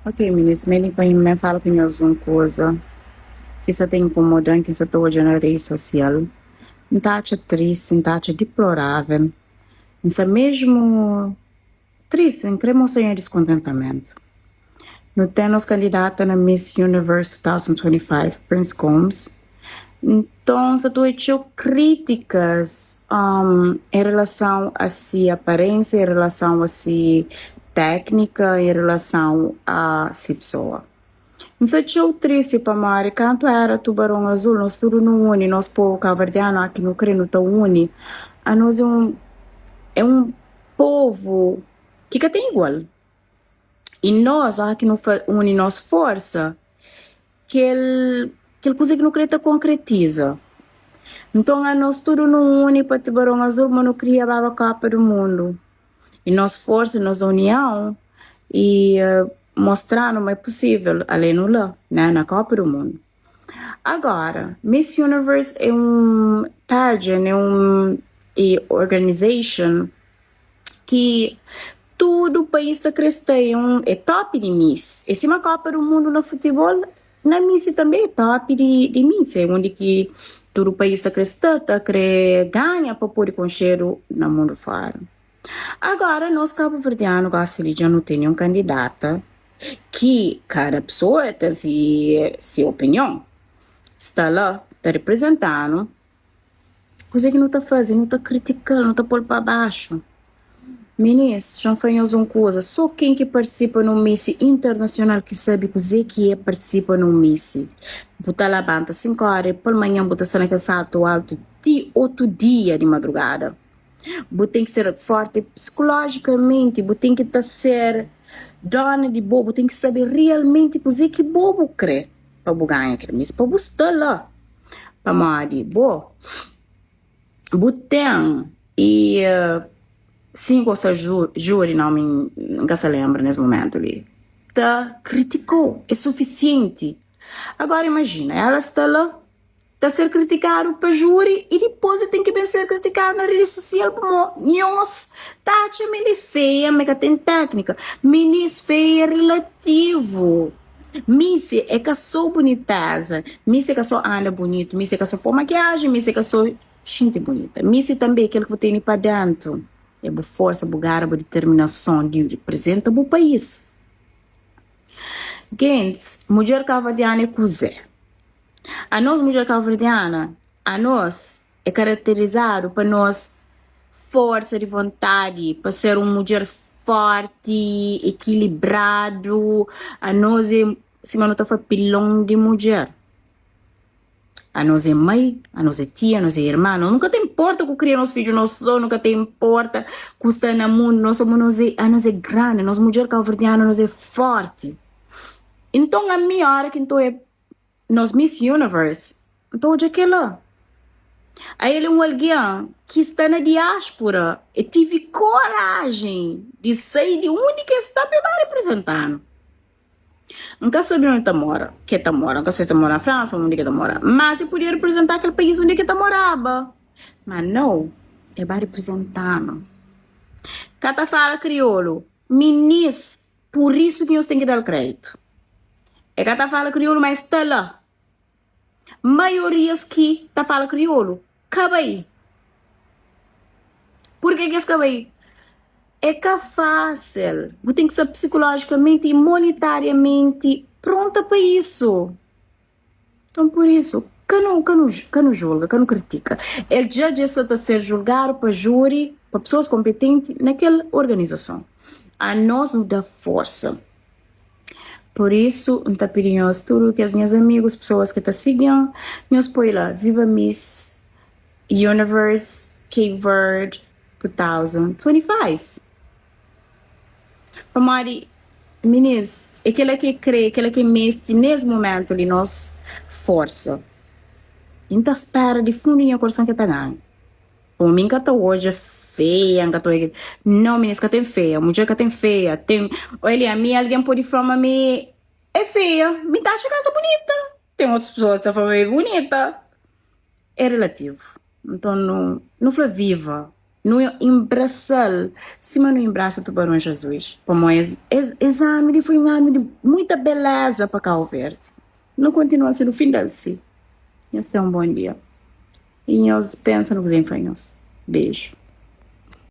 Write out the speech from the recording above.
Ok minis, meni pa N ben fala ku nhos un kuza ki sa ta inkomoda-m, ki N sa ta odja na redi sosial. N ta atxa tristi, N ta atxa diplorável, N sta mesmu tristi, N krê mostra nha diskontentamentu. Nu ten nos kandidata na Miss Universe 2025, Prince Gomes. Nton, sa ta odja txeu krítikas en relason a si aparénsia, en relason a si téknika, en relason a si pesoa. N sta txeu tristi pamodi kantu éra Tubaron Azul, nos tudu nu uni, nos povu kabuverdianu, a ki nu krê nu ta uni. Anos é un é un povu ki ka ten igual. I nos, óras ki nu uni nos forsa, kel kel kuza ki nu krê ta konkretiza. Nton, anos tudu nu uni pa Tubaron Azul ma nu kria baba Kopa di Mundu. I nos forsa, nos union i mostra-nu ma é pusível ale-nu la, né, na Kopa di Mundu. Agora, Miss Universe é un pageant, é un organization ki tudu país ta kre sta é un é top di miss é sima kopa du mundu na futibol na miss tanbe é top di di miss é undi ki tudu país ta kre sta ta kre ganha pa pode konxedu na mundu fora agora nos kabuverdianu gosi li dja nu tene un kandidata ki kada pesoa ten si si opinion sta la ta riprizentanu. Kuzê ki nu ta faze? Nu ta kritika-l, nu ta pô-l pa baxu. Minis, xa N fla nhos un kuza, sô ken ki partisipa na un misi internasional ki sabe kuzê ki é partisipa na un misi. Bu ta labanta sinku óra di palmanhan, bu ta sta na kel saltu altu ti otu dia di madrugada. Bu ten ki ser fórti psikolójikamenti, bu ten ki ta ser dóna di bo, bu ten ki sabe realmenti kuzê ki bo bu krê pa bu ganha kel misi, pa bu sta la. Pamodi bo bu ten i 5 ô 6 júri, nomi N ka sa lenbra nes mumentu li, ta kritika-u, é sufisienti. Agora imajina, ela sta la ta ser kritikadu pa júri i dipôs el ten ki ben ser kritikadu na redi sosial pamodi nhos ta atxa ma el é feia, ma el ka ten téknika. Minis, feia é relativu. Misi é ka sô bunitéza, misi é ka sô anda bunitu, misi é ka sô pô makiajen, misi é ka sô xinti bunita. Misi tanbê é kel ki bu tene pa déntu, é bu forsa, bu gara, bu diterminason di riprizenta bu país. Gentis, mudjer kabuverdianu é kuzê? Anos mudjer kabuverdiana, anos é karakterizadu pa nos forsa di vontadi pa ser un mudjer fórti, ekilibradu. Anos é sima nu ta fla pilon di mudjer. Anos é mai, anos é tia, anos é irma. Nos nu ka ta inporta ku kria nos fidju nos sô, nu ka ta inporta ku sta na mundu. Nos somos nos é anos é grandi, nos mudjer kabuverdianu anos é fórti. Nton ami óra ki N ta oja Nos Miss Universe, N ta odja kel-la. Ael é un algen ki sta na diáspura. El tive korajen di sai di undi ki el sta pa el ba reprezenta-nu. N ka sabe undi el ta mora, ki el ta mora. N ka sabe si el ta mora na Fransa o undi ki el ta mora. Mas el podia reprezenta kel país undi ki el ta moraba. Ma nau, el ba reprezenta-nu. Ka ta fala kriolu. Minis, Pur isu ki nhos ten ki da-l kréditu. E ka ta fala kriolu, ma e sta la. Maiorias ki ta fala kriolu ka bai. Purke ki es ka bai? É ka fásil. Bu ten ki sta psikolójikamenti i monitariamenti pronta pa isu. Nton, pur isu, ka nu, ka nu, ka nu julga, ka nu kritika. El dja dja sta ta ser julgadu pa júri, pa pesoas konpetenti na kel organizason. Anos nu da forsa. Pur isu, N ta pidi nhos tudu, kes nhas amigus, pesoas ki ta sigi-m, nhos poi la, Viva Miss Universe Cape Verde 2025. Pamodi, minis, é kela ki e kre, é kela ki e meste nes mumentu li, nos forsa. I N ta spera di fundu di nha korson ki e ta ganha. Pamodi mi N ka ta odja feia, N ka ta odja. Nau, minis, ka ten feia, mudjer ka ten feia. Ten, olha, ami algen pode fla ma mi é feia, mi ta atxa kasa bunita. Ten otus pesoas ki ta fla ma mi é bunita. É relativu. Nton, nu fla viva. Nu inbrasa-l sima nu inbrasa tubarons azuis, pamodi es es es anu li foi un anu di muita beleza pa Kau Verdi. Nu kontinua si nu finda-l si. Nhos ten un bon dia i nhos pensa na kuzê N fla nhos. Beju.